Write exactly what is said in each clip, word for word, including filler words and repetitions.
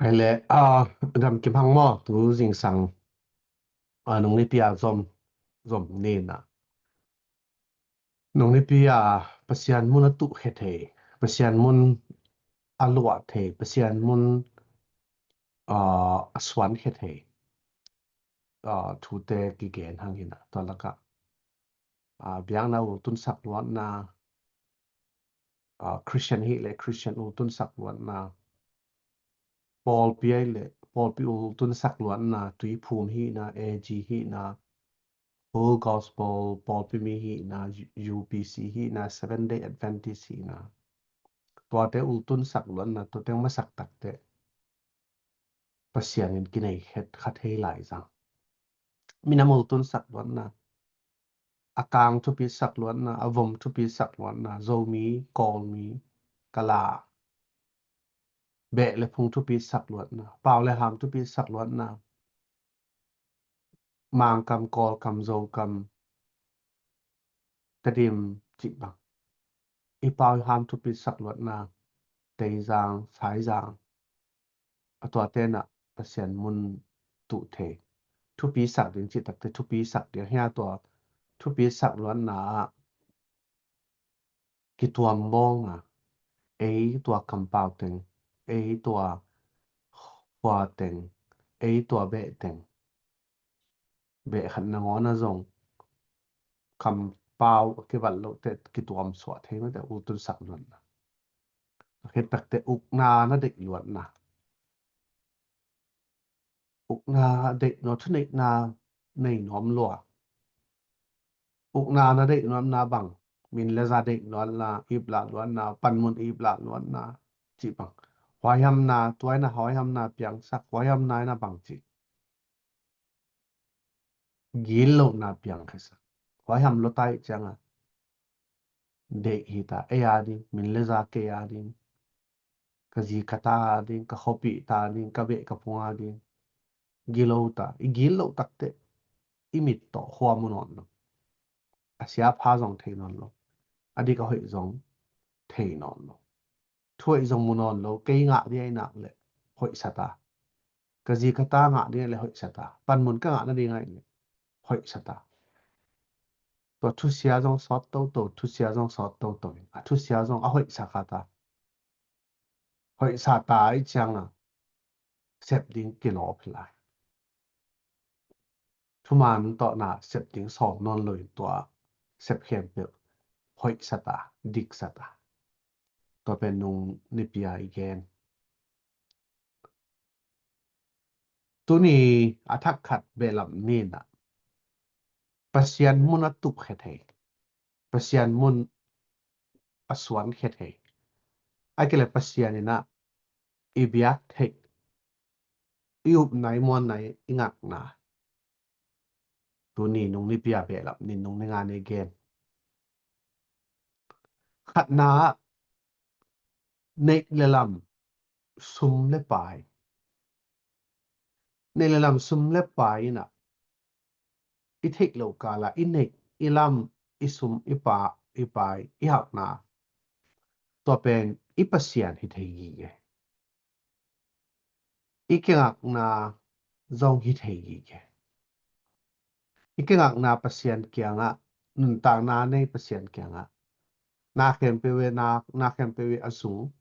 Ai le, a, dam kim hang maw, tu zingsang, a, nung nipi a zom, zom ni na. Nung nipi a Pasian mun a tuh khe thei, Pasian mun a luah thei, Pasian mun, a, a suan khe thei, a, thute kigen hang hi na, tua laka, a, biakna ultunsak luatna, a, Christian hi le Christian ultunsak luatna, pawlpi ai le pawlpi ultunsak luatna, Tuiphum hi na, A G hi na, Full Gospel pawlpi mi hi na, U P C hi na, Seven Day Adventist hi na. Tuate ultunsak luatna, tuate masak takte Pasian in kinei khet kha thei lai zang. Minam ultunsak luatna, a kang thupisak luatna, a vom thupisak luatna, Zomi, Kawlmi, Kala, beh le phung thupisak luatna, pau le ham thupisak luatna, Mangkam, Kawlkam, Zokam, Tedim cih bang, i pau i ham thupisak luatna, Teizang, Saizang, a tuate na Pasian mun tuh thei. Thupisak ding cih takte thupisak ding hi a, tua thupisak luatna ah kituam bawlna, ei tua kampau teng, ei tua khua teng, ei tua beh teng, beh khat nangawn a zong kampau a kibat loh te kituam suah thei mate ultunsak luatna. A khit takte ukna na deih luatna. Ukna deih nuam, thuneihna nei nuam lua. Ukna na deih nuamna bang, min le za deih luatna, ip lah luatna, panmun ip lah luatna cih bang. Huaihamna, tua ina huaihamna piangsak, huaihamna ina bang cih, gitlohna piang khe sa. Huaiham lo tai cianga deih hi ta, ei a ding, min le za kei a ding, ka zi ka ta a ding, ka khuapih ta a ding, ka beh ka phung a ding, gilo ta. I gilo takte i mit tawh khua mu nawn lo. A sia pha zong thei nawn lo. A dik a hoih zong thei nawn lo. Thu hoih zong mu nawn lo, kei ngah ding ahi nak le hoihsa ta. Ka zi ka ta ngah ding ahi le hoihsa ta. Panmun ka ngah nading ahi le hoihsa ta. Tua thusia zong sawt toto, thusia zong sawt toto in, a thusia zong a hoihsa kha ta. Hoihsa ta i cianga sep ding kilawp hi lai. Thuman tawhna sep ding sawm nawn lo in tua sep khempeuh hoihsa ta, diksa ta. Tua pen nung nipi a i gen. Tuni a thak khat behlap ni na, Pasian mun a tup khe thei, Pasian mun a suan khe thei, a kile Pasian ina i biak theih, i upna, i muanna, i ngakna. Tuni nung nipi a behlap ni, nung ni nga ni gen. Khatna, neih le lam, sum le pai. Neih le lam, sum le pai ina i theih loh kala i neih, i lam, i sum, i pa, i pai, i hauhna, tua pen i Pasian hi thei gige. I kingakna zong hi thei gige. I kingakna Pasian kiangah, nuntakna nei Pasian kiangah, na khempeuh ve, na, na khempeuh ve a sung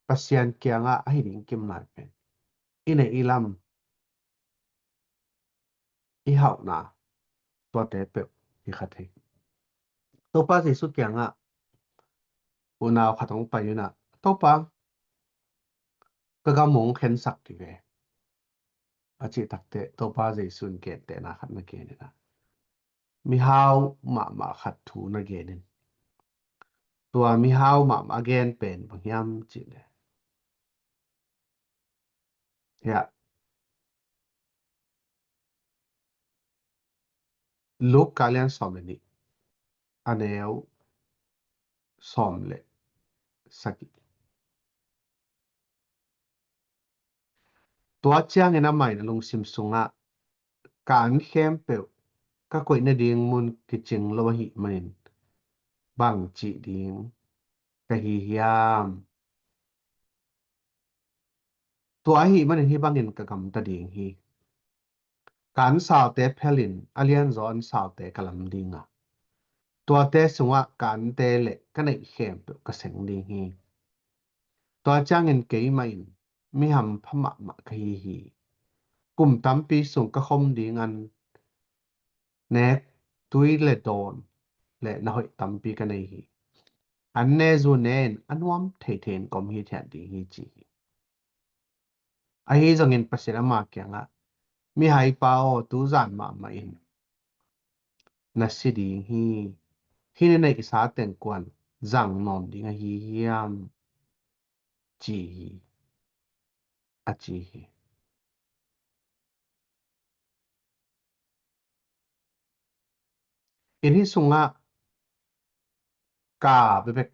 Pasian kiangah a hi ding kim lai pen i neih i lam, i hauhna, tuate peuh hi kha thei. Topa Jesu kiangah unau khat hong pai ina, Topa, ka gam hong khensak dih ve, a cih takte Topa Jesu in gentehna khat na gen ina, mihau mahmah khat thu na gen in, tua mihau mahmah a gen pen bang hiam cih le, hiah, Luka lian sawm le nih, a neu sawm le sagih. Tua ciangin amah in a lungsim sungah, ka an khempeuh ka koih nading mun kicing lo ahih manin bang cih ding ka hi hiam? Tua ahih manin hih bangin ka gamta ding hi. Ka ansalte phelin a lianzaw ansalte ka lam ding a, tuate sungah ka ante le ka neih khempeuh ka seng ding hi. Tua ciangin keimah in mi hampha mahmah ka hi hi. Kum tampi sung ka khom ding an nek, tui le dawn le na hoih tampi ka nei hi. An ne zu ne in a nuam theithei in ka om hithiat ding hi, ci hi. Ahi zongin Pasian ama kiangah, "Mihaipa aw, tuzan mahmah in na si ding hi. Hih na neihsa teng kuan zang nawn ding ahi hiam?" ci hi, a ci hi. Inn hi sungah ka bekbek,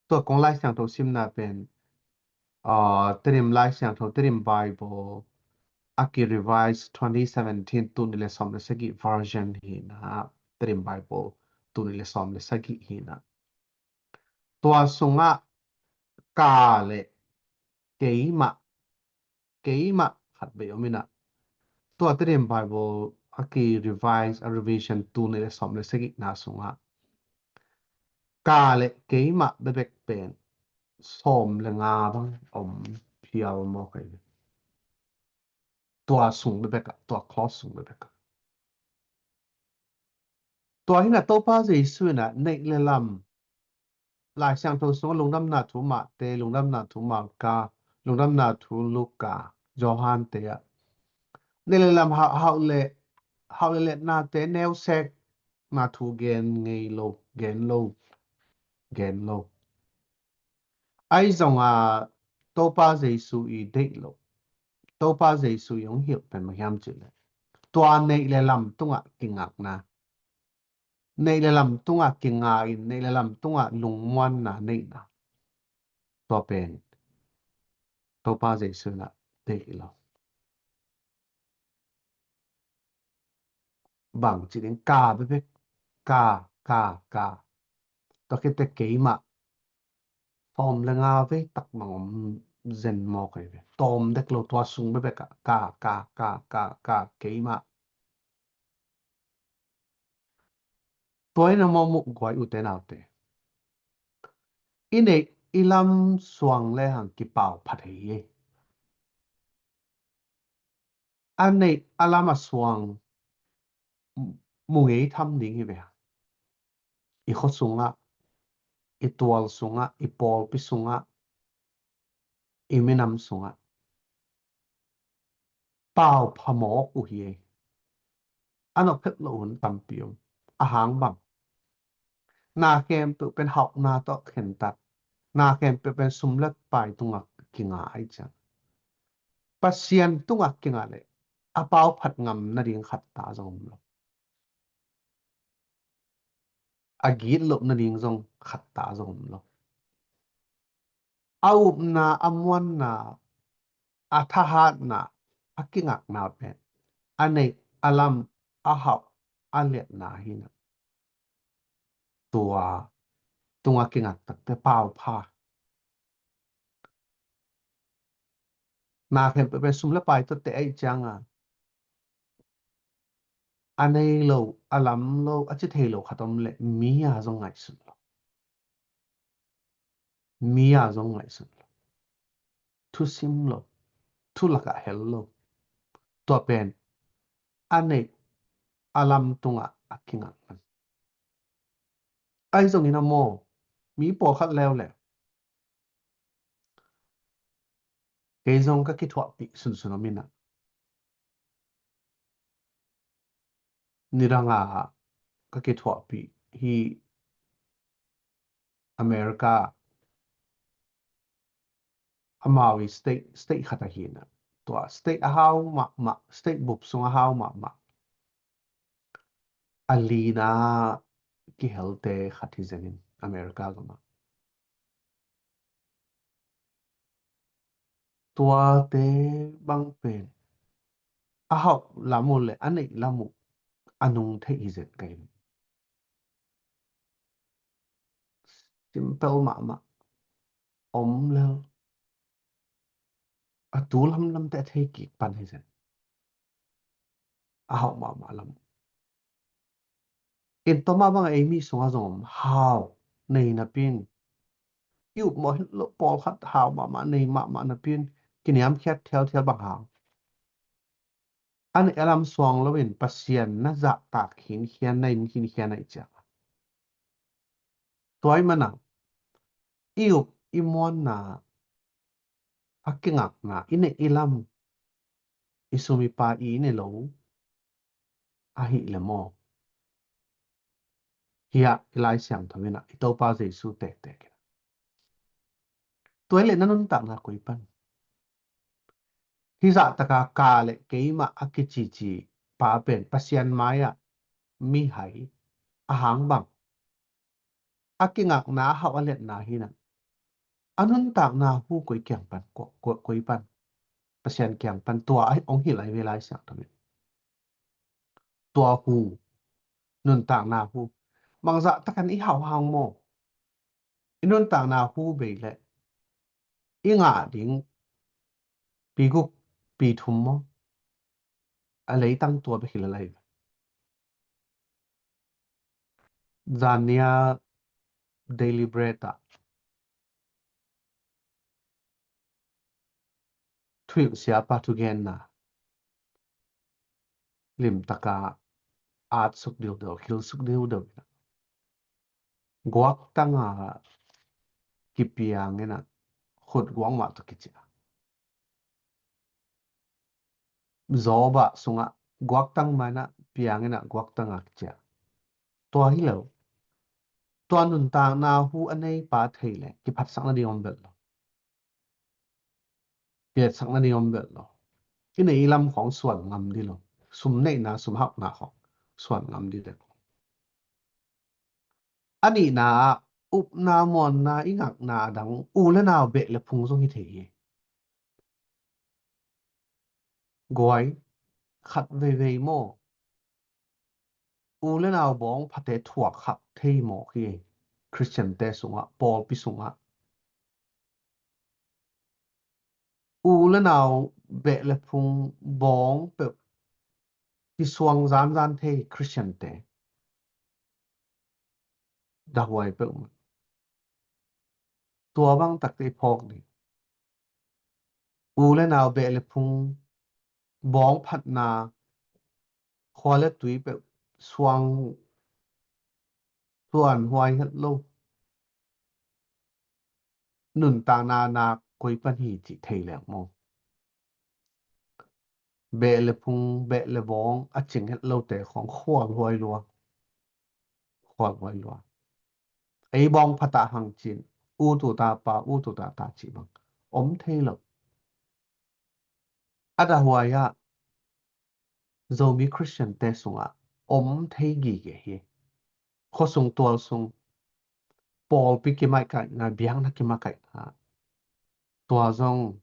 tua kong Lai Siangtho simna pen, ah, Tedim Lai Siangtho, Tedim Bible a ki revise twenty seventeen, tul nih le sawm le sagih version hi na, Tedim Bible tul nih le sawm le sagih hi na. Tua sungah ka le keimah, keimah khat bei om in a, tua Tedim Bible a ki revise, a revision tul nih le sawm le sagihna sungah ka le keimah bekbek pen sawm le nga bang om phial maw kai ve. Tua sung bekbek ah, tua clause sung bekbek ah. Tua hi na Topa Jesu in a neih le lam, Lai Siangtho sungah Lungdamna Thu Mate, Lungdamna Thu Marka, Lungdamna Thu Luka, Johan te ah neih le lam hauh, hauh le, hauh le liatnate neusekna thu gen ngei lo, gen lo, gen lo. Ahi zongah Topa Jesu i deih lo, Topa Jesu i hong hilh pen bang hiam cih leh tua neih le lam tungah kingakna, neih le lam tungah kinga in, neih le lam tungah lungmuanna neihna, tua pen Topa Jesu in a deih lo. Bang ci ding, ka bekbek, ka, ka, ka. Tua khit teh keimah sawm le nga vei tak bang om zen maw kai ve. Tawm dek lo, tua sung bekbek ah ka, ka, ka, ka, ka, keimah. Tua in a maw, muh guai, ute naute, i neih i lam suang le hang kipau pha thei hi. A neih a lam a suang mu ngei tham ding hi ve. I khua sungah, i tual sungah, i pawlpi sungah, i minam sungah pau pha mawk uh hi. A nawk phet loh hun tampi om. A hang bang, na khempeuh pen hauhna tawh khentat, na khempeuh pen sum le pai tungah kinga ahih ciang, Pasian tungah kinga leh a pau phat ngam nading khat ta zong om lo. A gitloh nading zong khat ta zong om lo. A upna, a muanna, a thahatna, a kingakna pen a neih a lam, a hauh a liatna hi na. Tua tungah kingak tak teh pau pha. Na khempeuh pen sum le pai tawh teh ahih ciangin, a nei lo, a lam lo, a ci thei lo khat om leh mi a zong ngaihsun lo. Mi a zong ngaihsun lo. Thusim lo. Thu lakah hel lo. Tua pen a neih a lam tungah a kingak man. Ahi zongin a maw, mi pawlkhat leuleu, kei zong ka kithuahpih sunsun om in a, nidang a ka kithuahpih hi. America, amau i state, state khat ahi na. Tua state a hau mahmah, state bup sung a hau mahmah, a lina kihelte khat hi zen in, America gam ah. Tuate bang pen a hauh lam uh le a neih lam uh a nung theih hi zen ka hi. Simple mahmah. Om lel. a tu lamlam te a thei kik pan hi zen. A hau mahmah lam. In toma bang a ei mi sungah zong om hau nei napi in. I up mawh het loh pawlkhat hau mahmah nei mahmah napi in kiniamkhiat thialthial bang hau. An elam suang loin Pasian na zahtak khinkhian na in khinkhian a i ciang. Tua i mana i up i muanna a kingakna i neih i lam i sum i pa i ne lo ahih le maw? Hiah i Lai Siangtho in ah i Topa Jesu tektek in ah tua i le na nuntakna koi pan. Hih zahtaka ka le keimah a kicici pa pen Pasian mai-ah mihai a hang bang a kingakna a hauh a letna hi na. A nuntakna hu koi kiang pan, ko-, ko-, koi pan. Pasian kiang pan tua a hong hilh lai ve Lai Siangtho in. Tua hu, nuntakna hu. Bangzah takin i hauh hang maw? I nuntakna hu bei le i ngah ding pi guk pi thum maw? A leitang tua bek hi la lai. Zania Daily Bread ah thuhilh siapa thugenna limtaka at suk diudeu, khil suk diudeu. Guaktanga kipiang ina khut guang mah tawh kicia. Zawba sungah guaktang mana piang ina guaktanga kicia. Tua hi lo. Tua nuntakna hu a nei pa thei le kiphatsakna ding om bel lo. Piatsakna ding om bel lo. I neih i lam khong suan ngam di lo. Sum neihna, sum hauhna khong suan ngam di dek. A nihna ah upna muanna i ngakna a dang u le nau beh le phung zong hi thei hi. Guai, khat veivei maw? U le nau bawng phate thuak khak thei mawk hi. Khristiante sungah, pawlpi sungah. U le nau beh le phung bawng peuh kisuang zanzan thei Khristiante. Dahuai peuhmah. Tua bang takte i phawk ding. U le nau beh le phung bawng phatna khua le tui peuh suang suan huai het lo. Nuntakna nak koi pan hi cih thei leng maw? Beh le phung, beh le bawng a cing het lote khong khual huai lua. Khual huai lua. Ei bawng phatah hang cin, u tuta pa, u tuta ta cih bang om thei lo. A dahuai ah Zomi Khristiante sungah om thei gige hi. Khuasung tualsung pawlpi kimaikaihna, biakna kimaikaihna. Tua zong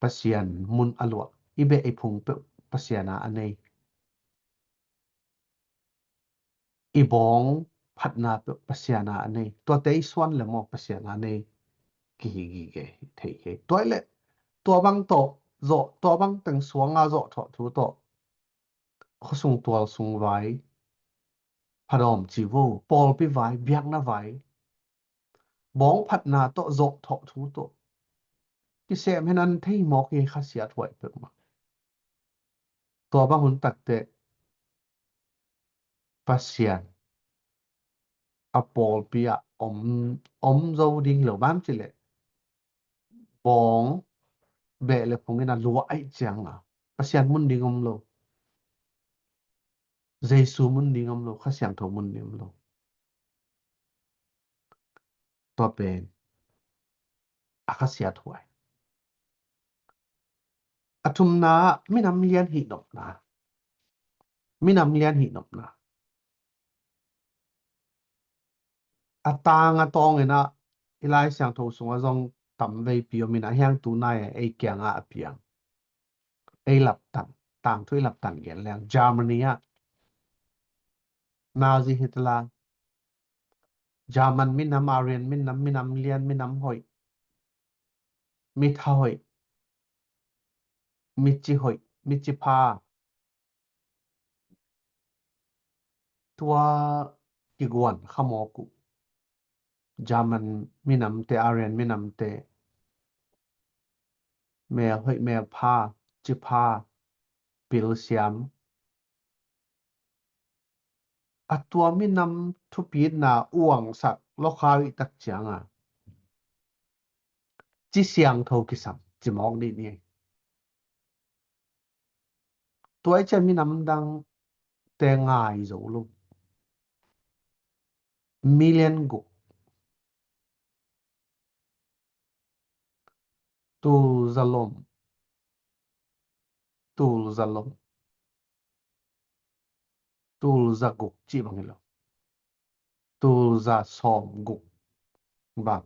Pasian mun a luah. I beh i phung peuh Pasian a a nei. I bawng phatna peuh Pasian a a nei. Tuate i suan le maw Pasian a a nei. Kihi gige thei hi. Tua i le tua bang tawh zawh, tua bang teng suanga zawh thawh thu tawh khuasung tualsung vai, phadawm ci vo, pawlpi vai, biakna vai, bawng phatna tawh zawh thawh thu tawh kisem hen an thei mawk hi khasiat huai peuhmah. Tua bang hun takte Pasian a pawlpi ah om, om zo ding lo bang cileh bawng beh le phung in a luah aih cianga Pasian mun ding om lo. Jesu mun ding om lo, Kha Siangtho mun ding om lo. Tua pen a khasiat huai. A thumna minam lian hih nopna. Minam lian hih nopna. A tang a tawng ina i Lai Siangtho sunga zong tam veipi om ina hiang tunai a ei kianga a piang. Ei laptan, tangthu ei laptan gen leng Germany ah Nazi Hitler, German minam, Aryan minam, minam lian, minam hoih, mitha hoih, mici hoih, mici pha, tua kiguan khamawk uh, German minamte, Aryan minamte, mel hoih, mel pha, ci pha, pil siam, a tua minam thupitna uangsak lawkhau i tak cianga ci siangtho kisam, ci mawk dih ni. Tua i cian minam dangte ngai zo lo. Million guk. Tul za lom. Tul za lom. Tul za guk cih bang hi lo. Tul za sawm guk bang.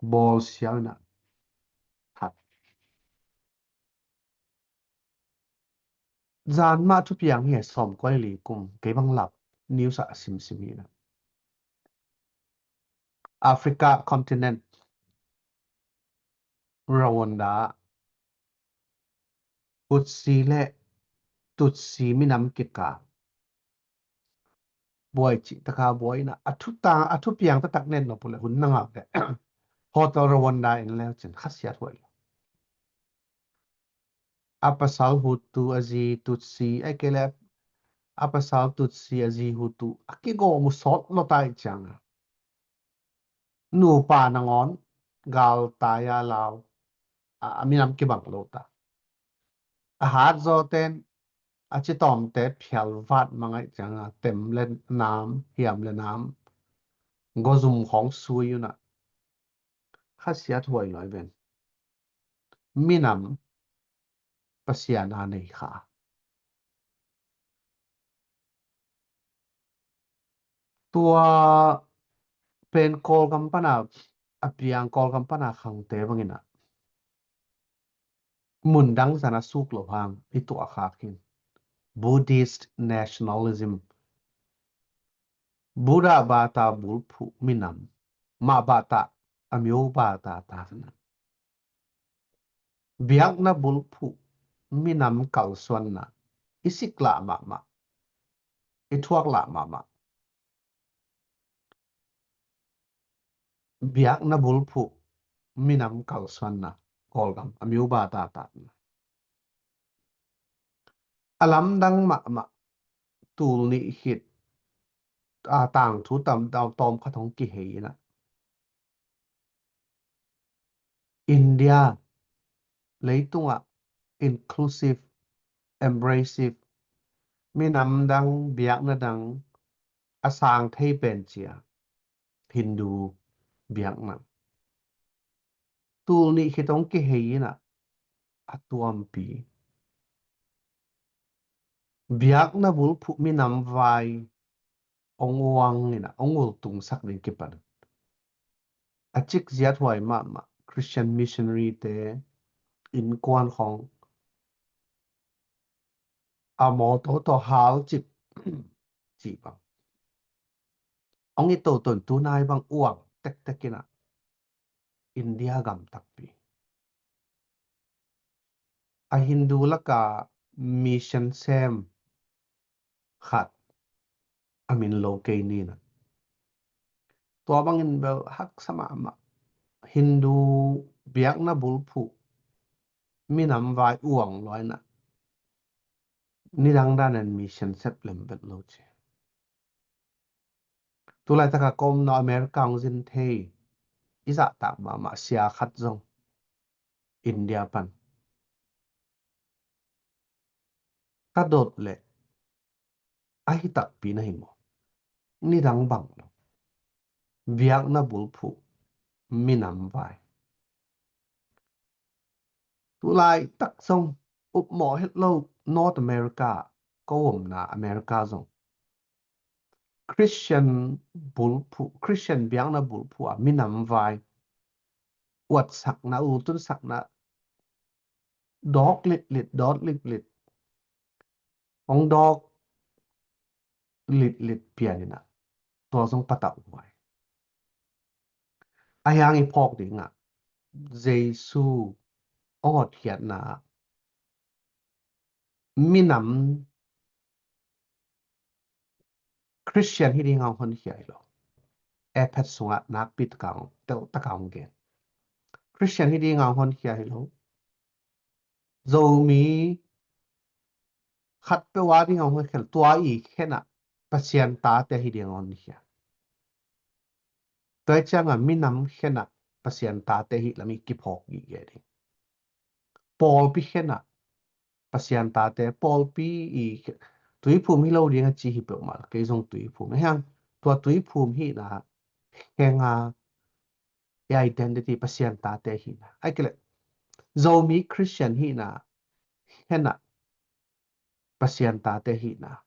Bawl siau inah that. Zan mah thupiang hi a, sawm kua le li kum, kei bang lap news ah a simsim hi inah. Africa continent, Rwanda, Hutsi le Tutsi minam kikal buai cih taka buai inah, a thu ta, a thupiang taktak nen lo pule hun na ngau le. Hotel Rwanda in le cin khasiat huai lo. A pasal Hutu, a zi Tutsi, ai kei le a pasal Tutsi, a zi Hutu, a kigawm uh sawt lo tai cianga. Nupa nangawn galtai a lau, a, a minam kibang lo ta. A hat zawten a citawmte phial vat mangaih cianga tem le nam, hiam le nam, gozum khawng sui unah. Khasiat huai lo i ven. Minam Pasian a nei kha. Tua pen Kawlgam pana a piang, Kawlgam pana khangte bangin ah mun dang zan a suk lo hang i tuah khak hin. Buddhist nationalism. Buddha bata bulphuh minam, mah bata, a myo bata ta na. Biakna bulphuh minam kalsuanna i sik lah mahmah, i thuak lah mahmah. Biakna bulphuh minam kalsuanna, Kawlgam a myo bata ta na. A lamdang mahmah tul nih khit a tangthu tam tawm khat hong kihei inah. India leitungah inclusive, embracive, minam dang, biakna dang a sang thei pen cia Hindu biakna. Tul nih khit hong kihei inah a tuampi. Biakna bulphuh minam vai hong uang inah, hong ultungsak ding kipan. A cik ziat huai mahmah Christian missionary te innkuan khawng a mawtaw tawh hal cip cih bang. Hong i toton tunai bang uang tektek inah India gam takpi. A Hindu laka mission sem khat a min lo kei ni na. Tua bangin bel haksa mahmah. Hindu biakna bulphuh minam vai uang luai na. Nidang danin mission sep lem bet lo ci. Tulaitaka ka omna America hong zin thei i zahtak mahmah sia khat zong India pan ka dot leh ahi takpi na hi maw? Nidang bang lo. Biakna bulphuh minam vai. Tulaitak zong upmawh het lo North America, ka omna America zong Christian bulphuh, Christian biakna bulphuh a minam vai uatsakna, ultunsakna dawk litlit, dawk litlit. Hong dawk litlit pian inah tua zong patauh huai. Ahi hang i phawk dingah Jesu hong hotkhiatna ah minam Christian hi ding a hong honkhia hi lo. Efesa sungah nakpi taka hong, telh taka hong gen. Christian hi ding a hong honkhia hi lo. Zomi khatpeuh a ding a hong honkhia hi lo. Tua i khen ah Pasian tate hi ding a hong honkhia. Tua hi ciangah minam khen ah Pasian tate hi lam i kiphawk gige ding. Pawlpi khen ah Pasian tate, pawlpi i khe-, tuiphum hi lo ding a ci hi peuhmah lo, kei zong tuiphum. Hiang tua tuiphum hihna khen a, i identity Pasian tate hihna. Ai kei leh Zomi Christian hihna khen ah Pasian tate hihna.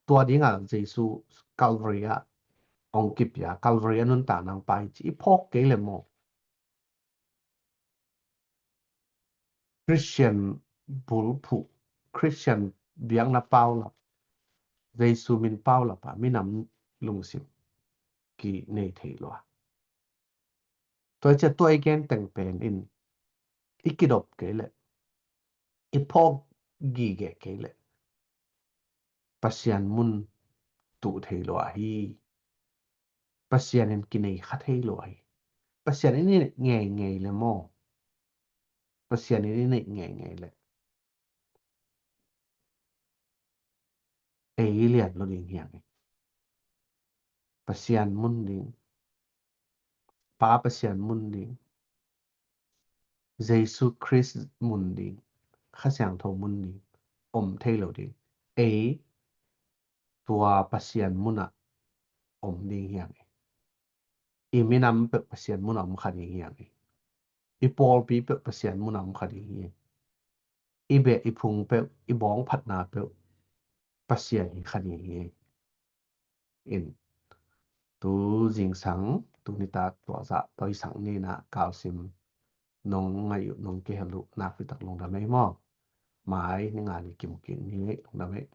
Tua dingah Jesu Calvary ah hong kipia, Calvary a nuntakna hong pia hi ci i phawk kei leh maw? Christian bulphuh, Christian biakna paulap, Jesu min paulap ah minam lungsim kinei thei lua. Tua hi ciah tua i gen teng pen in i kidop kei leh, i phawk gige kei leh Pasian mun tuh thei lua hi. Pasian in kinei kha thei lua hi. Pasian in i neih ngeingei leh maw? Pasian in i neih ngeingei leh ei lian lo ding hi hang hi. Pasian mun ding, Pa Pasian mun ding, Jesu Khrist mun ding, Kha Siangtho mun ding om thei lo ding. Ei tua Pasian munah om ding hi hang hi. I minam peuh Pasian munah om kha ding hi hang hi. I pawlpi peuh Pasian munah om kha ding hi hang hi. I beh i phung peuh, i bawngphatna peuh Pasian hi kha ding hi hang hi. In, tu zingsang, tu nitak tua zah toisang ni-in ah kalsim nong ngaih uh, nong kihel uh nakpi tak lungdam ei maw. Mai ni nga ni kimu kik ni, lungdam ei.